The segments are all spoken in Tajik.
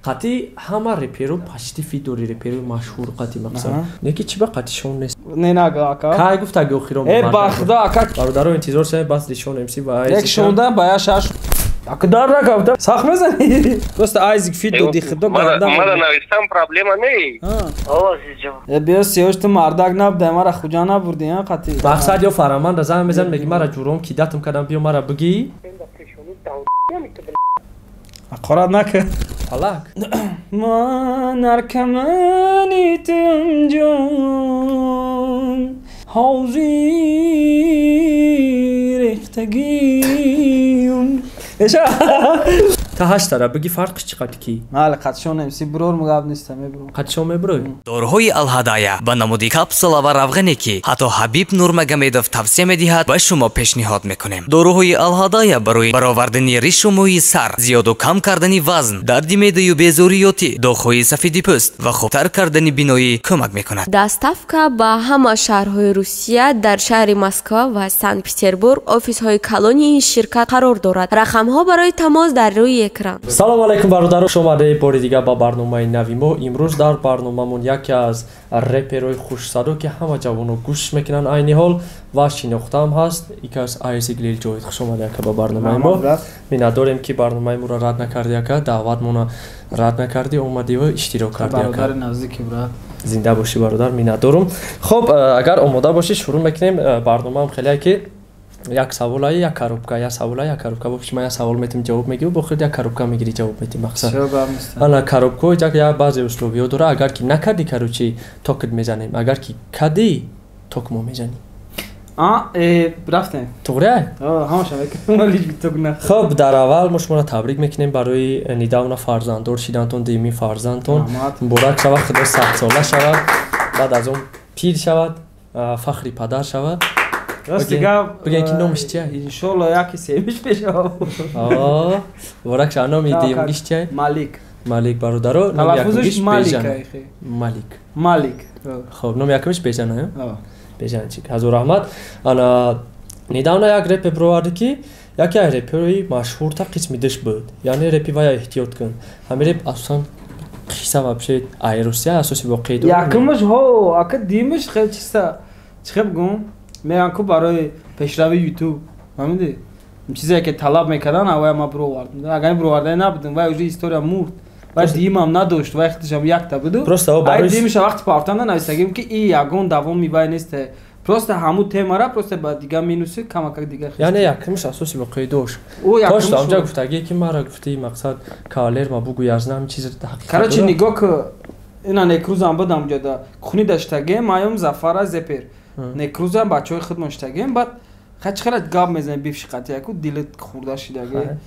Қати ҳама реперо почти фит дори, реперои машҳур қати мақсад. Неки чӣ ба қатишон нест? Не, нага, ака. Кай гуфтаги охирон? Э, бахда, ака. Бародаро, интизор шавед, бас Лишон МС ва Айзик. Як шонда ба я шаш. Ака дар накавта. Сах мезани? Просто Айзик фит доди худо ганда. Мара навистам проблема не. Овози ҷон. Э, биё сиёш ту мардак набудай, мара хуҷа набурди, а қати. Мақсад ё фараманда занг мезан, меги мара ҷуром кидатам кардам, биё мара бигӣ. Ҳақорат накун. Фалак. Ман наркамани тум ҷон, ҳозир рехтагиюм. Эша. Та ҳаштара бигӣ, фарқи чӣ қати ки? Майли, қатишон МС бурор мугап неста, мебуром. Қатишон мебурой? Доруҳои Алҳадая ба намуди капсула ва равғане, ки ҳатто Ҳабиб Нурмагомедов тавсия медиҳад, ба шумо пешниҳод мекунем. Доруҳои Алҳадая барои баровардани ришу мӯи сар, зиёду кам кардани вазн, дарди меъдаю безориётӣ, доғҳои сафеди пӯст ва хубтар кардани биноӣ кӯмак мекунад. Доставка ба ҳама шаҳрҳои Русия. Дар шаҳри Москва ва Санкт-Петербург офисҳои калони ин ширкат қарор дорад. Рақамҳо барои тамос дар рӯи экран. Салому алайкум, бародаро, хуш омадаед бори дигар ба барномаи нави мо. Имрӯз дар барномамон яке аз реперои хушсадо, ки ҳама ҷавоно гӯш мекунанд айни ҳол ва шинохтаам ҳаст, ик аз Айзик Лил Ҷовид. Хуш омади, ака, ба барномаи мо. Миннатдорем, ки барномаи моро рад накарди, ака, даъватмона рад накардӣ, омадиву иштирок кардӣ, ака. Зинда бошӣ, бародар, миннатдорум. Хуб, агар омода бошӣ, шурӯъ мекунем. Барномаам хеле ки як саволае, як коробка, як саволае, як коробка. Боши, ман як савол метим, ҷавоб мегирӣ, бо худ як коробка мегирӣ, ҷавоб метим. Мақсад, ана коробкаҳо як як баъзе условиҳо дора. Агар ки накардӣ, короче, токат мезанем, агар ки кардӣ, ток мо мезанем. Рафтем. Туғри? Хуб, дар аввал мо шуморо табрик мекунем барои недавно фарзанддор шидантон. Дуюмин фарзандтон муборак шавад, худо садсола шавад, баъд аз он пир шавад, фахри падар шавад. Рости гап, бигӯен, ки номиш чия? Иншолло, яки семиш мешавад. Муборак шавад. Номи дуюмгиш чия? Малик. Малик. Бародаро, номи якумгиш Бежан, Малик. Малик. Хуб, номи якумиш Бежан, Бежанчик. Ҳазор раҳмат. Ана недавно як репе бировард, ки яке аз реперои машҳурта қисми диш буд, яъне репи вая «Эҳтиёт кун». Ҳамин реп асосан қисса вообще ай Русия асоси воқеӣ дорад? Якумаш ҳо, ака, димаш хеле чиста, чӣ хел бигӯм, мегӯянд ку барои пешрави Ютуб, фаҳмидӣ, чизе ки талаб мекардан, авая ма бировардам. Агар бироварда набудам, вай уже история мурд, вай диимам надошт, вай худашам якта буду. Просто ай диимша вақти партанда нависагим, ки и ягон давоми вай несте, просто ҳамун темара, просто ба дигар минуси камакак дигар. Яъне якумш асоси воқеӣ дошт? Точно, ҳамҷа гуфтагие, ки мара гуфтӣ, мақсад, кавалер ма бугӯ, язна, ҳамин чиз ҳақиқат? Короче, нигоҳ ку, ина некрӯзам будам ҷода хуни даштагем, маём Зафара зепер некрӯзам, бачаҳои худмон штагем. Баъд хай чӣ хела гап мезанем, бивши қатияку дилат хурда шидаге,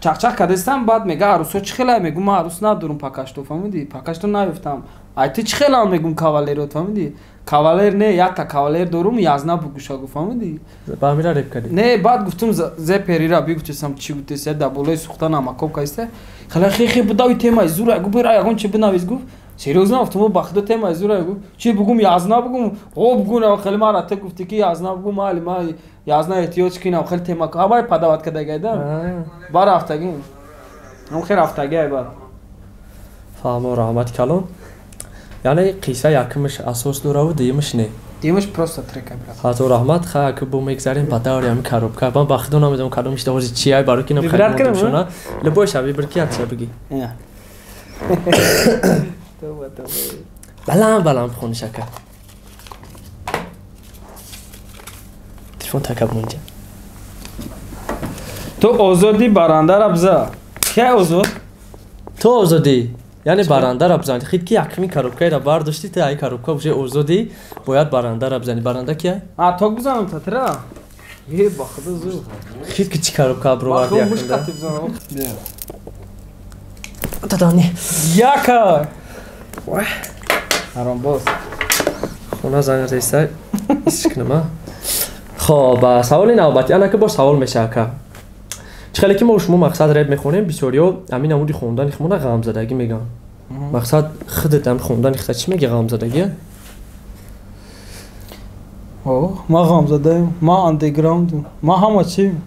чақчақ кардастам. Баъд мега: «Арӯсо чӣ хела?» Мегум: «Ман арӯс надорум пока что, фаҳмидӣ, пока что наёфтам». «Ай ту чӣ хелам?» Мегум: «Кавалерот, фаҳмидӣ, кавалер не, якта кавалер дорум, язна бугуша», гуфт, фаҳмидӣ. Ба ҳамира реп кардӣ? Не, баъд гуфтум зеперира бигуфтесам, чӣ гуфтеса, дар болои сӯхта намакоб каиста, хела хе будави темаи зура, гу бира ягон чи бинавис. Гуфт: «Серьёзно?» Гуфтум: «Ба худо, темаи зура». Гуфт: «Чи бугум, язна бугум?» «О, бугум, хеле мара ту гуфтӣ, ки язна бугум, майли, ма язна эҳтиёҷ кинам». Хеле тема ҳамаи падават кардагайда ба рафтагӣ, ҳам хел рафтагӣ ай баъд. Фаҳмо, раҳмати калон. Яъне қисса якумаш асос дораву дуюмаш не? Дуюмаш просто трека, брат. Ҳазор раҳмат. Ха, ака, бо мегзарем ба даври ҳамин коробка. Ман ба худо намедонам, кадомиш ҳози чия, барои ки нам хеле любой ша выбор ки, якша бигӣ. Баланд баланд бихониш, ака. Телефон такаб монҷа. Ту озодӣ, барандара биза. Кия озод? Ту озодӣ, яъне барандара бизан. Хит ки якумин коробкаеро бардоштӣ, ту ай коробка уже озодӣ, бояд барандара бизанӣ. Баранда кия? А ток бизанам татра? Е, ба худо, зур. Хит ки чӣ коробка бироварди якумда? Тадани. Яка. Ҳаромбоз. Хона занг зеста, исш кунам. Хоб, саволи навбатӣ, ана ки бо савол меша, ака. Чӣ хеле ки мо шумо, мақсад, реп мехонем, бисёриҳо ҳамин намуди хондани худмона ғамзадагӣ мегӯянд. Мақсад, худат ҳам хондани худта чӣ меги, ғамзадагӣ? Ма ғамзадаем, ма андеграундум, ма ҳама чим.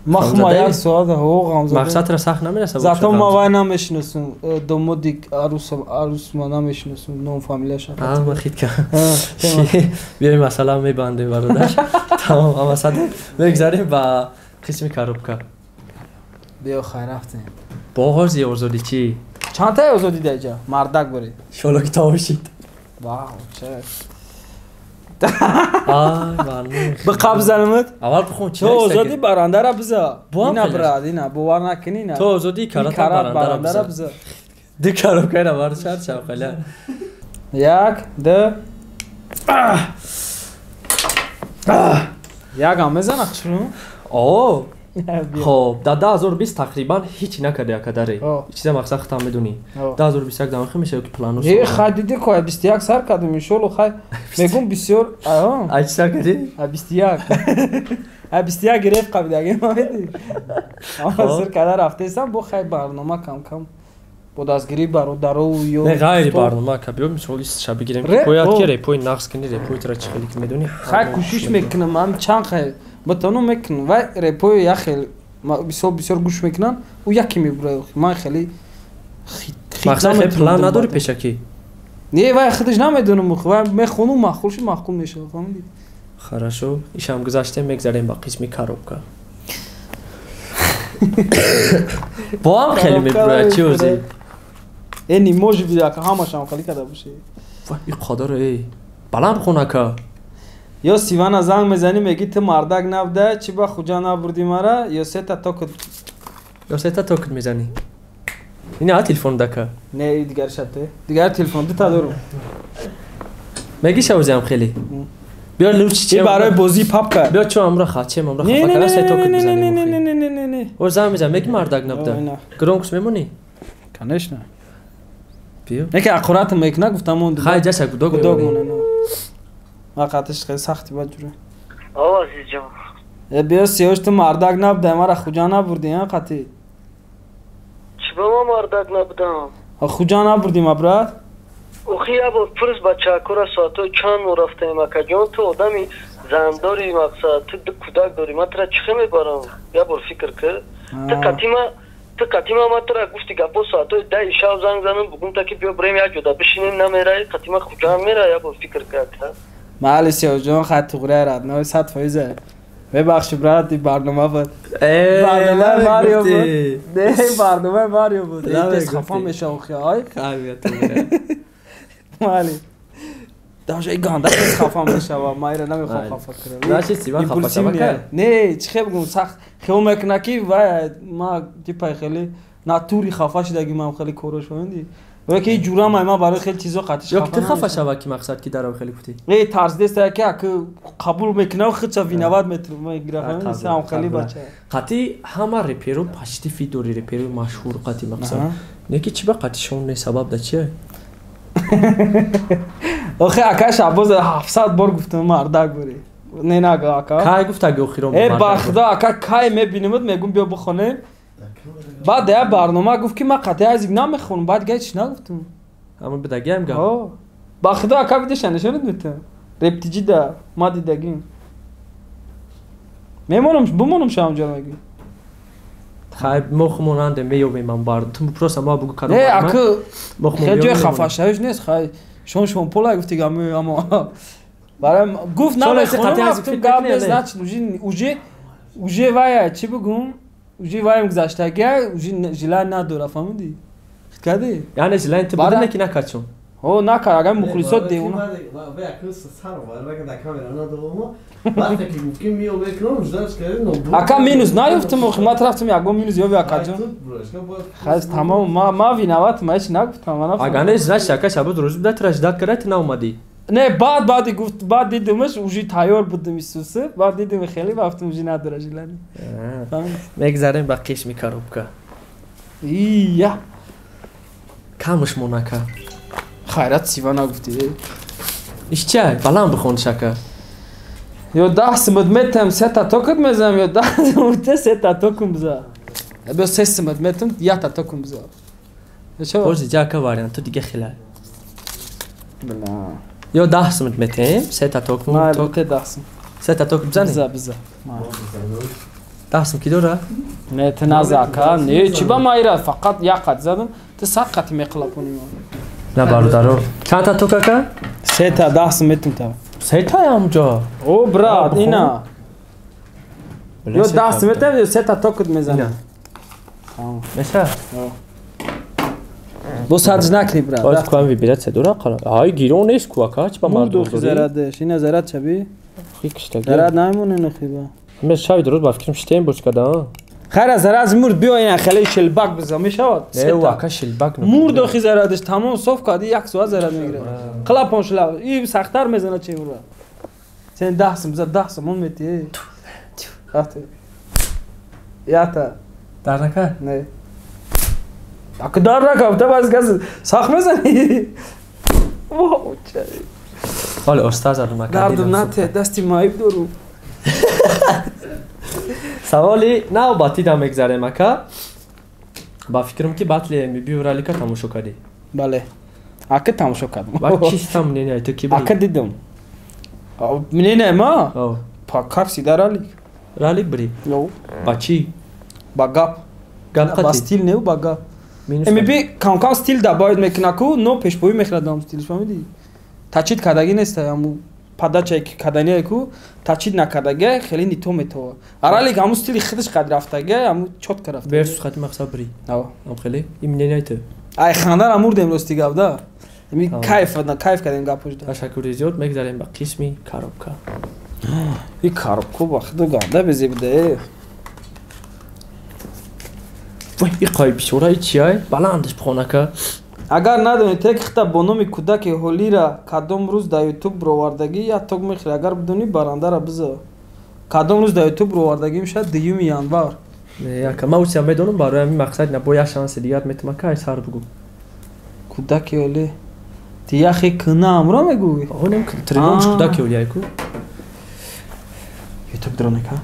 Ма хума як соат ҳо ғамзада. Мақсадра сахт намерасад. Зато ма вай намешиносум. Домоди арусма намешиносум, ном фамилияша. А, ма хит кардам. Биёем масъала мебандем бародар. Тамом, ама сад мегзарем ба қисми коробка. Биё хай рафтем. Боғози озодӣ чӣ? Чандтаи озодӣ дар инҷа? Мардак борӣ. Иншоалло ки тамом шид. Вау, ча. Ай, маълум. Биқабзанамат? Аввал бихон чӣ То озодӣ барандара биза. Бо Ина брат, ина бовар накунӣ ина. То озодӣ карата барандара биза. Ду коробкаро бар шар шав халя. Як, ду. Як ҳам мезана хушрӯ? О. Хоб, дар 2020 тақрибан ҳеҷ накарди акадаре. Чиза мақсад худтам медонӣ. 2021 дар охир мешавад ки плану. Е, хай диди ко 21 сар кардем, иншоалло хай мегум бисёр. Ай чӣ сар кардӣ? 21. Ай 21 гирефт қабидаги ма меди. Ама сар карда рафтесам, бо хай барнома кам-кам бо дастгирии бародарову ё Не, ғайри барнома ка биё мисол ша бигирем ки бояд ки репои нақс кунӣ, репои тра чӣ хеле ки медонӣ. Хай кӯшиш мекунам, ман чанд хай батону мекунам. Вай репои як хел бисёр бисёр гӯш мекунам, ӯ яке мебурад. Ман хеле мақсад хеле план надорӣ пешакӣ? Не, вай худаш намедонам, вай мехонум, маъқул шуд, маъқул мешавад, фаҳмидӣ? Хорошо, ишам гузаштем, мегзарем ба қисми коробка. Бо ҳам хеле мебурад, чӣ озӣ? Э, не может быть, ака ҳамашам хеле карда бошӣ. Вай, и қадар, эй. Баланд хон ака. Ё Сивана занг мезанӣ, мегӣ ту мардак набуда, чӣ ба хуҷа набурдӣ мара, ё сета токат. Ё сета токат мезанӣ. Ина телефон дака. Не, дигар шате. Дигар телефон дута дорум. Мегӣ шавзиам хеле. Биё лучи чи барои бозии папка. Биё чо амра хачем, амра хафа кара се токат мезанӣ. Не, не, не, не, не. О занг мезанӣ, мегӣ мардак набуда. Громкость мемонӣ? Конечно. Биё. Не ки аккурат мекна, гуфтам он. Хай ҷаша гудог мемонӣ. Вақатиш хеле сахти бад ҷура. О, азизҷон. Э, биё сиёш ту мардак набуда, мара хуҷа набурдӣ, а қати? Чӣ ба ма мардак набудам? Хуҷа набурдӣ ма, брат? Охи як бор пурс бачаакора соатҳои чанд мо рафтаем, акаҷон, ту одами зандори мақсад, ту ду кӯдак дорӣ, ман тура чӣ хел мебарам? Як бор фикр кар. Ту қатима ма тура гуфти гапо соатҳои 10 шаб занг занам, бугум та ки биё бирем як ҷода бишинем, намераи, қатима хуҷаам мера, як бор фикр кар. Майли сиёҷон, хай туғрия радной 100%. Мебахши брат, ин барнома буд. Барномаи Марио буд. Не, барномаи Марио буд. Тез хафа мешавам хиёй. Майли. Даже и ганда тез хафа мешавам. Ма ира намехоҳам хафа кунам. Значит, Сиван хафа шава кар? Не, чӣ хел бигӯм, сахт хиёл мекуна ки вай ма типа хеле натури хафа шидаги ман хеле корош фаҳмидӣ? Барои ки ҷурам ай ма барои хеле чизо қатиш хафа. Ё ки ту хафа шава ки мақсад ки дарав хеле кути? Не, тарс нест ки ак қабул мекунам, худша виноват мегирам, ҳам хеле бача. Қати ҳама реперо почти фит дори, реперои машҳур қати мақсад. Не ки чӣ ба қатишон не, сабаб да чие? Охи ака Шабоз 700 бор гуфтам мардак бори. Не нага ака. Кай гуфтаги охирон? Э, ба худо ака кай мебинемуд, мегум биё бихонем. Баъд як барнома гуфт ки ман қатъи азик намехонам, баъд дига ҳеч нагуфтам. Ама бидагиам гап. О, ба худо ака видеша нишонат метам. Рептиҷи да ма дидагим. Мемонам, бимонам шам ҷо мегӣ. Хай мо хумонандем меёбем ман бар. Ту просто ма бугу кадом. Не, ака хеле ҷои хафашавиш нест, хай шон шон пола гуфти гами ама. Барои гуфт намехонам, гап нест, значит уже вай чӣ бугум? Уже ваем гузаштагия, уже желание надора, фаҳмидӣ? Хит кардӣ? Яъне желание ту буда не ки накард шон? О, накард, агар мухлисот девона. Ака минус наёфтам, охи ман рафтам ягон минус ёби акаҷон. Хай тамом, ма виноват, ма ҳеч нагуфтам, ма нафаҳмидам. Агар не, значит ака Шабоз рӯз буда, тура ждать карда, ту наомадӣ. Не, баъд гуфт, баъд дидимаш, уже тайёр будам исусы, баъд дидим хеле рафтам, уже надора желание. Мегзарем ба қисми коробка. Ия. Камаш монака. Хайрат Сива нагуфтӣ. Иш чия? Баланд бихон шака. Ё 10 симат метам, сета токат мезанам, ё 10 симат сета токум биза. Биё 3 симат метам, якта токум биза. Боз иҷа ака варианту дига хела. Бла. Ё 10 симат метем, сета токум, ток. 10 сим. Сета ток бизани? Биза, биза. Дастам ки дора? Не, ту назака. Не, чи ба ма ира фақат як қат задам. Ту сад қати меқлапонӣ. На, бародаро. Чанд та ток ака? Се та даст метум та. Се та амҷо. О, брат, ина. Ё даст метам, ё се та токат мезанам. Меша? Бо садж накни, брат. Боз куам вибрация дора қара. Ай гирон нест ку ака, чи ба мурд охи зарадеш. Ина зарад чаби? Хи киштаги. Зарад намемоне нохиба. Ме шави дуруст ба фикрам штем буч када. Хайра зараз мурд биё ина хеле шелбак биза мешавад. Не, у ака шелбак. Мурд охи зарадеш тамом соф кади як соат зарад мегирад. Қилапон шла. И сахтар мезана че ура. Сен 10 биза 10 сомон мети. Рафте. Ята. Дар нака? Не. Ака дар нака, та баз газ сах мезани. Во чай. Ҳоле оста задум ака. Дардум нате, дасти маиб дору. Саволи навбатӣ да мегзарем ака. Ба фикрам ки батли МБ ралика тамошо кардӣ. Бале. Ака тамошо кардам. Ба чиста мнение ту ки буд? Ака дидам. Мнение ма? Па капси да ралик. Ралик бри? Ба чӣ? Ба гап. Гап ба стил не, ба гап. МБ кам-кам стил добавить мекуна ку, но пешпоӣ мехӯрад ам стилш, фаҳмидӣ? Тачид кардагӣ нест, аму падачае ки кардание ку, тачид накардагӣ хеле нито метова. А ралик ҳамун стили худаш қад рафтагӣ, ҳамун чётко рафтагӣ. Версус хати мақсад бри. Ам хеле им мнение ту. Ай хандара мурдем рости гап да. Ами кайф, кайф кардем гапош да. Ташаккури зиёд, мегзарем ба қисми коробка. И коробку ба худу ганда безебда. Вой, и қай бисёра, и чиай? Баландаш бихонака. Агар надонӣ тек хита бо номи кӯдаки ҳолира кадом рӯз дар ютуб бировардагӣ, як ток мехӯрӣ. Агар бидонӣ барандара бизо. Кадом рӯз дар ютуб бировардагӣ мешавад? 2 январ. Не, ака, ман усия медонам, барои ҳамин мақсад на бо як шанси дигар метавонам ака, ай сар бугӯ. Кӯдаки ҳолӣ. Ти яхе кина амро мегӯӣ? Онем треномш кӯдаки ҳолӣ ай ку. Ютуб дронека.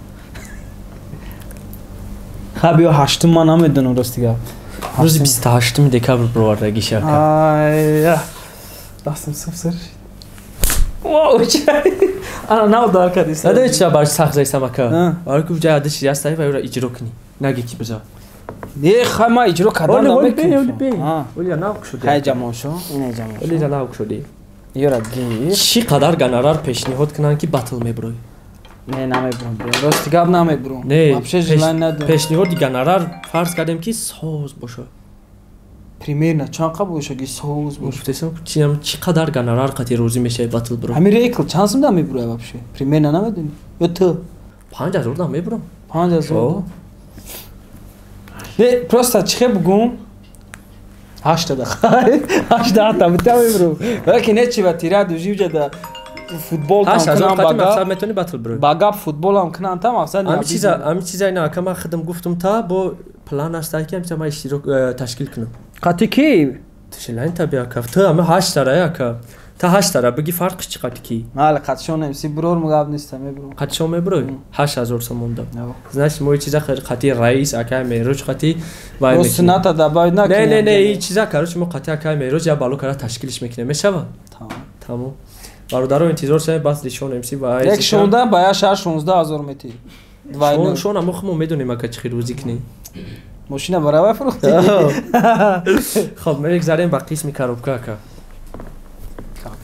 Ха биё 8 ман намедонам рости гап. Рӯзи 28 декабр бировардагиш ака. Ай, дастам суф сар шид. Вау, чай. Ана нав дар кардӣ. Надонӣ чира барои сахт заистам ака? Барои ки ҷай адиши ястаи ва ӯро иҷро кунӣ. Нагӣ ки биза. Не, хай ма иҷро кардан намекунам. Оли нав кушодӣ. Хай ҷамон шо, ина ҷамон шо. Оли нав кушодӣ. Ёра гир. Чӣ қадар гонорар пешниҳод кунанд ки батл мебурой? Не, намебурам. Рости гап намебурам. Не, вообще желание надорам. Пешниҳоди гонорар фарз кардем ки соз бошад. Примерно чанд қа боша ки соз боша? Гуфтесам чӣ қадар гонорар қати розӣ мешавӣ батл бурам? Ҳамин рекл чанд сум да мебурай вообще? Примерно намедонӣ? Ё ту? 5000 да мебурам. 5000? Не, просто чӣ хе бугум? 8 да. 8 да та мебурам. Ваки не чи ва тира дуживҷа да футбол там кунам бага. Метавонӣ батл бурӣ? Ба гап футбол ҳам кунам та мақсад. Ами чиза ина ака ман худам гуфтум та бо план аст ки ами ман иштирок ташкил кунам. Қати ки? Тушилайн таби ака. Ту ами 8 тара ака. Та 8 тара биги фарқи чи қати ки? Мали қатшон МС брор мгап неста мебурам. Қатшон мебурой? 8000 сомон да. Значит мо чиза қати раис ака Меҳроҷ қати вай мекунем. Сната добавить накунем. Не, не, не, и чиза короче мо қати ака Меҳроҷ я бало кара ташкилиш мекунем. Мешава? Тамом. Тамом. Бародаро интизор шавед бас лишон МС ва як 16 ба 16 000 мети. Двойной. Шон мо хмо медонем ака чӣ рӯзӣ кунем. Мошина баравай фурӯхтӣ. Хоб мегзарем ба қисми коробка ака.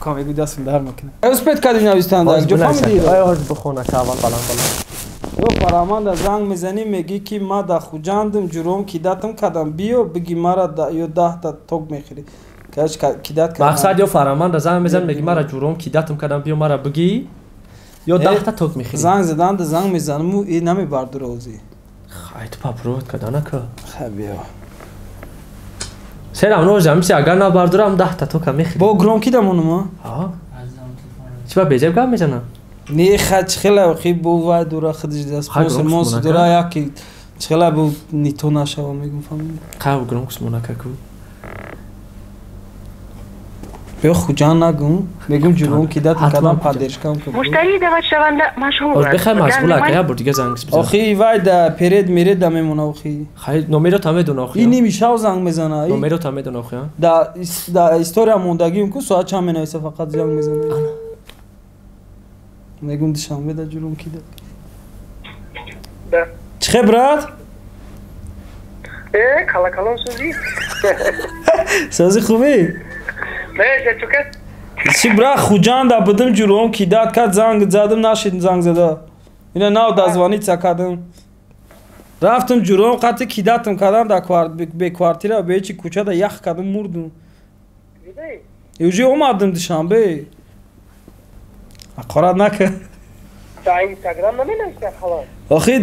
Коробка мегӯ дастам дар мекунад. Успеть кардӣ навистан дар ҷо фаҳмидӣ? Ай ҳоз бихон ака аввал баланд баланд. Ё фараманда занг мезанӣ мегӣ ки ма дар Хуҷандам ҷуром кидатам кардам биё биги мара ё 10 та ток мехӯрӣ. Мақсад ё фараманда занг мезанӣ меги мара ҷуром кидатам кардам биё мара биги ё 10 та ток мехӯрӣ. Занг заданда занг мезанаму и намебардура озӣ. Хай ту попробовать кардан ака. Хай биё. Серам ноз амси агар набардурам 10 та тока мехӯрӣ. Бо гром кидамонум а? Чӣ ба безеб гап мезанам? Не хай чихела хи бо вай дура худиш да спонсор монсор дура яки чихела бо нито нашава мегум фаҳмидӣ? Хай гром кусмонака ку. Биё Хуҷанд нагум, мегум ҷуром кидат кардам поддержкам кун. Муштарии даъватшаванда машғул аст. Бихай машғул ака, я бор дига занг бизан. Охи вай да перед меред да мемона охи. Хай номеро та медона охи. И ними шав занг мезана. Номеро та медона охи. Да да история мондагим ку соат чанд менависа фақат занг мезана. Мегум душанбе да ҷуром кидат. Да. Чихе брат? Кала-калон сӯзӣ. Сӯзи хубӣ? Не, чука. Чи брат, Хуҷанда будим ҷуром кидат кард, занг задам, нашид занг зада. Ина нав дозвониться кардам. Рафтам ҷуром қати кидатам кардам дар бе квартира, бе ҳечи кӯчада ях кардам, мурдум. Уже омадам Душанбе. Ҳақорат накард. Дар Инстаграм наменависӣ халос. Охи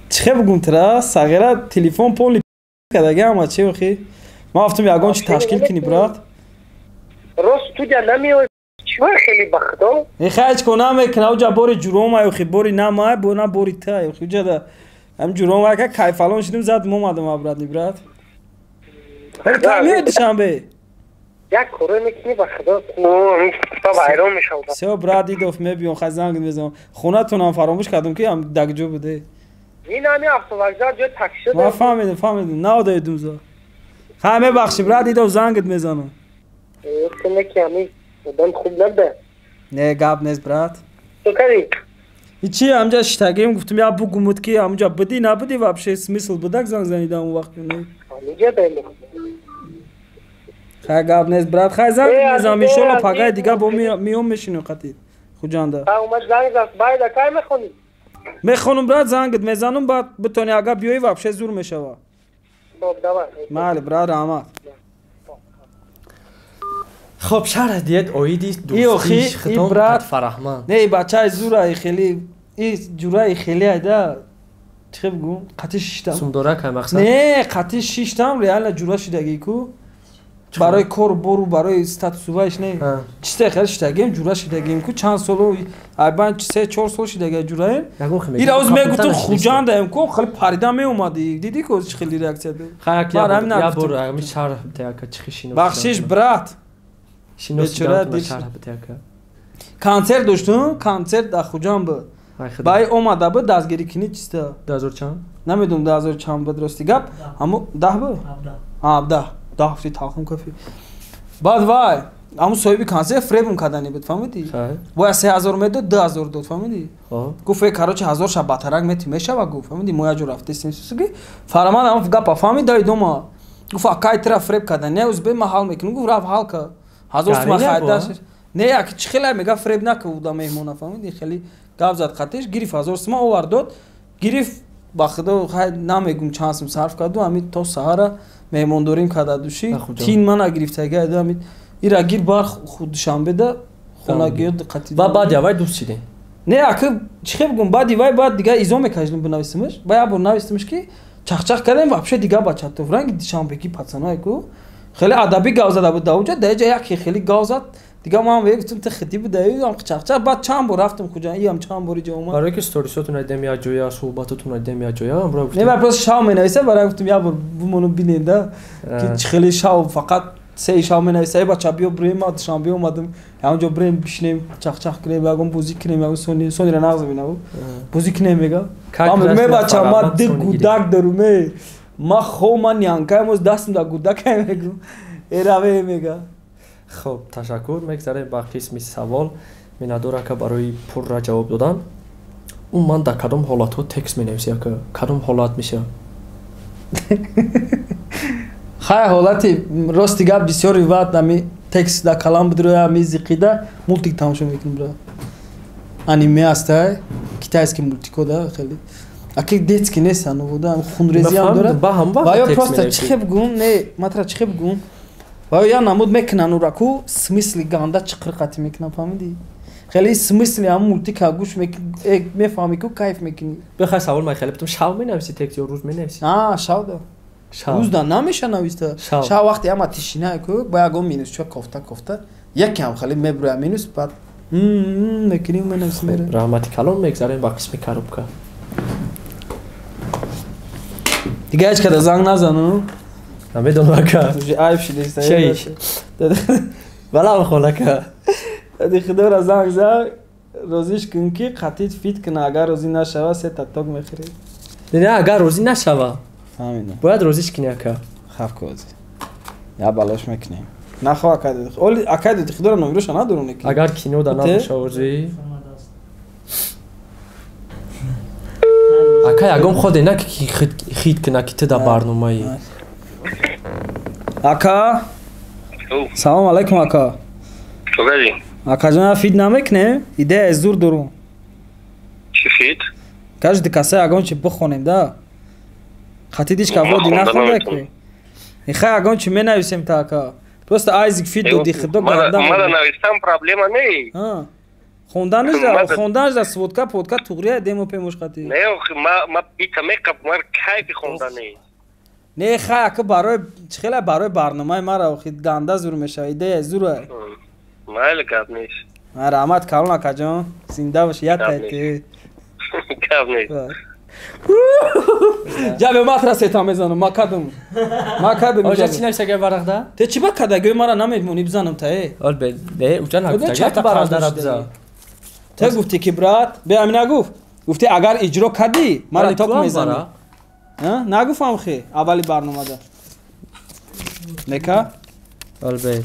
чихе бугум тира, сағира телефон полни кадаги ама чи охи. Ман афтум ягон чи ташкил кунӣ брат. Рост студия намеои, чима хеле ба худо? Э хайч ко намекуна, уҷа бори ҷуром ай охи, бори намай, бо на бори та, охи уҷа да ҳам ҷуром ай ка кайфалон шудим, задим омадам обратно брат. Та меои Душанбе? Як коро мекунӣ ба худо, ба вайрон мешавам. Всё брат, дидов мебиём, хай занг мезанам. Хонатонам фаромӯш кардам ки ҳам дагҷо буде. Ин ҳами автовокзал ҷои такси. Ман фаҳмидам, фаҳмидам. Наодаедум за. Хай мебахшӣ брат, дидов зангат мезанам. Ки ҳами одам хуб набуда. Не, гап нест брат. Чӣ кардӣ? Ичи ҳамҷа шитагим, гуфтам я бугумуд ки ҳамҷа будӣ набудӣ, вообще смысл будак занг занидам он вақт не. Ҳамиҷа даем. Хай гап нест брат, хай занг мезанам, иншоалло пагаи дига бо миём мешинем қатӣ Хуҷанда. Омад занг зад, байда кай мехонӣ? Мехонам брат, зангат мезанам, баъд битонӣ агар биёӣ вообще зур мешава. Хоб, давай. Майли брат, раҳмат. Хоб, шарҳ диҳед оиди дӯстии хитон брат Фараҳманд. Не, бачаи зура, хеле и ҷураи хеле айда. Чихе бугум? Қатӣ шиштам. Сумдорак ай мақсад? Не, қатӣ шиштам, реально ҷура шидагӣ ку. Барои кор бору барои статусу вайш не. Чизе хеле шидагим, ҷура шидагим ку чанд солу айбан 3-4 сол шидаги ҷураем. Ира оз мегуфтум Хуҷандаем ку, хеле парида меомадӣ. Дидӣ ку чӣ хеле реаксия дод. Хай як я бор ами шарҳ битеяка чихи шинос. Бахшиш брат. Шиносидам шарҳ битеяка. Концерт доштум, концерт дар Хуҷанд буд. Баъд омада буд дастгирӣ кунӣ чиста. 2000 чанд? Намедонам 2000 чанд буд рости гап. Ҳамо 10 буд? 17. 10 ҳафти талхум кофӣ. Баъд вай, ҳамун соҳиби концерт фребм кардани буд, фаҳмидӣ? Бояд 3000 медод, 2000 дод, фаҳмидӣ? Гуфт э короче 1000 ша батарак мети мешава, гуфт, фаҳмидӣ? Мо як ҷо рафтестем суги. Фараман ҳамун гапа фаҳмид, даид ома. Гуфт акай тира фреб кардан, не узбе ман ҳал мекунам, гуфт рафт ҳал кард. 1000 сума хайда. Не, як чӣ хеле мега фреб накард уда меҳмона, фаҳмидӣ? Хеле гап зад қатиш, гирифт 1000 сума овард дод, гирифт ба худо хай намегум чанд сум сарф карду, ҳамин то саҳара меҳмондорим карда души, тин мана гирифтага айда ҳамин ира гир бар Душанбеда хонагиё қатӣ. Ва баъди аввай дӯст шидем? Не, ака чихе бугум, баъди вай баъд дига изо мекашидем бинависимаш, ба як бор навистимаш ки чахчах кардем, вообще дига бачатов ранги душанбеги пацаное ку хеле адабӣ гав зада буд даунҷа, дар ҷа яке хеле гав зад. Дига ман мегуфтам ту хитӣ будаи, ам чахчах, баъд чанд бор рафтам Хуҷанд, иам чанд бор иҷо омад. Барои ки сторисотон айдем як ҷоя, суҳбатотон айдем як ҷоя, амро гуфтам. Не, ман просто шав менависам, барои гуфтам як бор бимонам бинем да, ки чӣ хеле шав фақат се шав менависа, эй бача биё бирем, ман Душанбе омадам, ҳамонҷо бирем бишинем, чахчах кунем, ягон бозӣ кунем, ягон сони, сонира нағз бинам, бозӣ кунем мега. Ман мегӯям, эй бача, ман ду гудак дорум, эй. Ман хов, ман нянкаем, оз дастам дар гудакаем мегӯм. Эй раве мега. Хоб, ташаккур. Мегзарем ба қисми савол. Миннатдор ака барои пурра ҷавоб додан. Умуман дар кадом ҳолатҳо текст менависӣ ака? Кадом ҳолат мешавад? Хай ҳолати рости гап бисёри вақт ами текст дар калам бидроя, ами зиқида мултик тамошо мекунем бра. Аниме ҳастай, китайский мултико да хеле. Аки детский нест ҳанӯз, хунрезиам дорад. Ва ё просто чихе бугум, не, матра чихе бугум. Ва ё я намуд мекунан ураку, смысли ганда чиқир қатӣ мекунан, фаҳмидӣ? Хеле смысли ҳамун мултика гӯш мефаҳмӣ ку кайф мекунӣ. Бихай савол ман хеле битум, шав менависӣ текст ё рӯз менависӣ? А, шав да. Рӯз да намеша нависта. Шав вақте ама тишина ку, ба ягон минус чо кофта кофта, якам хеле меброя минус, баъд мекунӣ менависӣ мере. Раҳмати калон, мегзарем ба қисми коробка. Дига ҳеҷ када занг назану? Намедонам ака. Айб шидест. Чӣ? Балам хон ака. Дади худоро занг зад, розиш кун ки қатит фит куна, агар розӣ нашава се та ток мехӯрӣ. Не, агар розӣ нашава. Фаҳмидам. Бояд розиш кунӣ ака. Хаф кӯзи. Я балош мекунем. Нахо ака дади. Оли ака дади худоро номероша надорам неки. Агар кино да набоша озӣ. Ака Ака ягон ходе на ки хит кина ки ту да барномаи. Ака. Салом алейкум ака. Ака ҷон, фит намекунем? Идея зур дорум. Чӣ фит? Кажди каса ягон чи бихонем да. Хати дишка води нахонда ку. Ихай ягон чи менависем та ака. Просто Айзик фит доди худо ганда. Мара навистам проблема не. Хонданаш да сводка подка туғрия демо пемош қати. Не, ма бита мекап, мар кайфи хондан не. Не, хай ака барои чӣ хела барои барномаи мара охи ганда зур мешава, идея зура. Майли, гап нест. Раҳмат калон акаҷон, зинда бош, як тайти. Гап нест. Ҷабе матра сета мезанам, ма кадам. Ма кадам. Оҷа чӣ навиштага варақда? Те чӣ ба када гӯй мара намемонӣ бизанам та э. Ол бе, не, уҷа нагуфта, барадара биза. Те гуфтӣ ки брат, бе ами нагуфт. Гуфтӣ агар иҷро кардӣ, мара ток мезанӣ. Нагуфам хе, аввали барномада. Нека? Ол бе.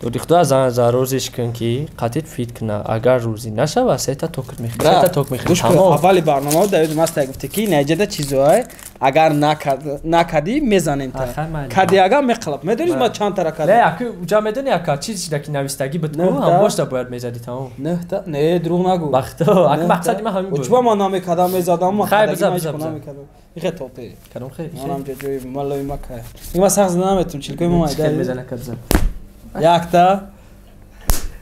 Доди худо за рӯзиш кун ки қатит фит куна. Агар рӯзӣ нашава, сета ток мехӯрӣ. Сета ток мехӯрӣ. Тамом. Аввали барномао дар ёдам аст, гуфтӣ ки наҷада чизое, агар накардӣ мезанем та. Кади агар меқалаб. Медонӣ ма чанд тара кардам? Не, аки уҷа медонӣ ака чиз шида ки навистагӣ буд ку, ҳам бошда бояд мезадӣ тамом. Нехта, не, дурӯғ нагӯ. Бахто, аки мақсади ман ҳамин буд. Чӯба ман намекардам, мезадам, ма хай биза биза. Ихе топе. Кадом хе? Манам ҷои малои мака. Ма сахт зада наметум, чилкои ма майда. Мезана кабза. Якта,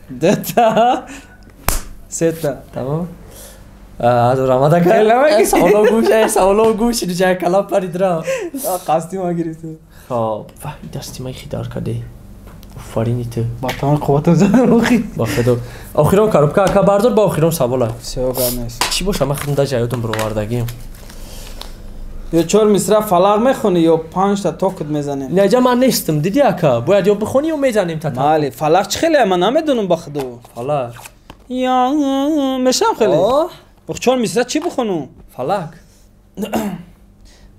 дета, сета. Тамом. Азор омада кард. Саволо гӯш, саволо гӯш, ҷай калам парид ра. Қасди ма гирифту. Хоб, вай дасти ман хидар кардӣ. Офарини ту. Ба тамом қувватам задам охи. Ба худо. Охирон коробка ака бардор ба охирон савола. Всё гап нест. Чӣ боша ман худам даже ёдам бировардагим. Ё чор мисра фалақ мехонӣ ё панҷта токут мезанем? Не, ҷа ман нестам, дидӣ ака? Бояд ё бихонӣ ё мезанем та. Бале, фалақ чӣ хеле ман намедонам ба худо. Фалақ. Я мешам хеле. Ох, чор мисра чӣ бихонам? Фалақ.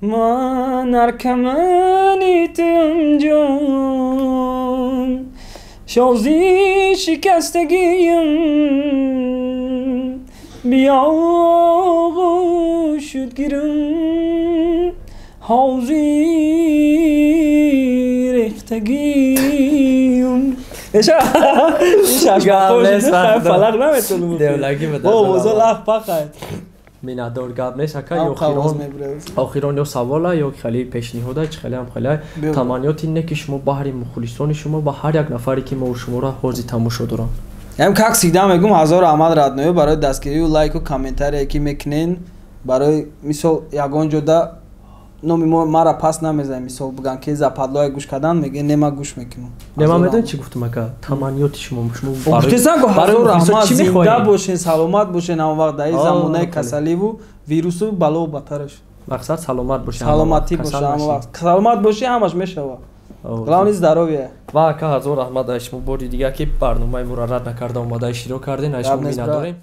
Ман аркамани тум ҷон, шози шикастагиям, биё оғӯшут гирам, ҳозир рехтагиям. Фалақ наметонам. Девлагӣ бада. Бо лах пахай. Миннатдор, гап нест ака. Охирон ё савола ё хеле пешниҳода, чӣ хеле ҳам хеле таманниёти не ки шумо баҳри мухлисони шумо ва ҳар як нафаре ки мо шуморо ҳозир тамошо дорам. Ям как всегда мегум, ҳазор раҳмат радноё барои дастгирию лайку комментарие ки мекунен. Барои мисол ягон ҷода номи мо мара пас намезанем, мисол биган ки западлоя гӯш кардан, меге не, ма гӯш мекунам. Не, ман медонӣ чӣ гуфтам ака? Таманниёти шумо шумо гуфтесам ко ҳазор раҳмат, зинда бошен, саломат бошен, ҳамон вақт дар ин замонаи касаливу вирусу балову батараш. Мақсад саломат бошен. Саломатӣ боша ҳамон вақт. Саломат бошӣ ҳамаш мешава. Главное здоровье. Ва ака ҳазор раҳмат аз шумо бори дигар ки барномаи моро рад накарда омада иштирок кардем, аз шумо миннатдорем.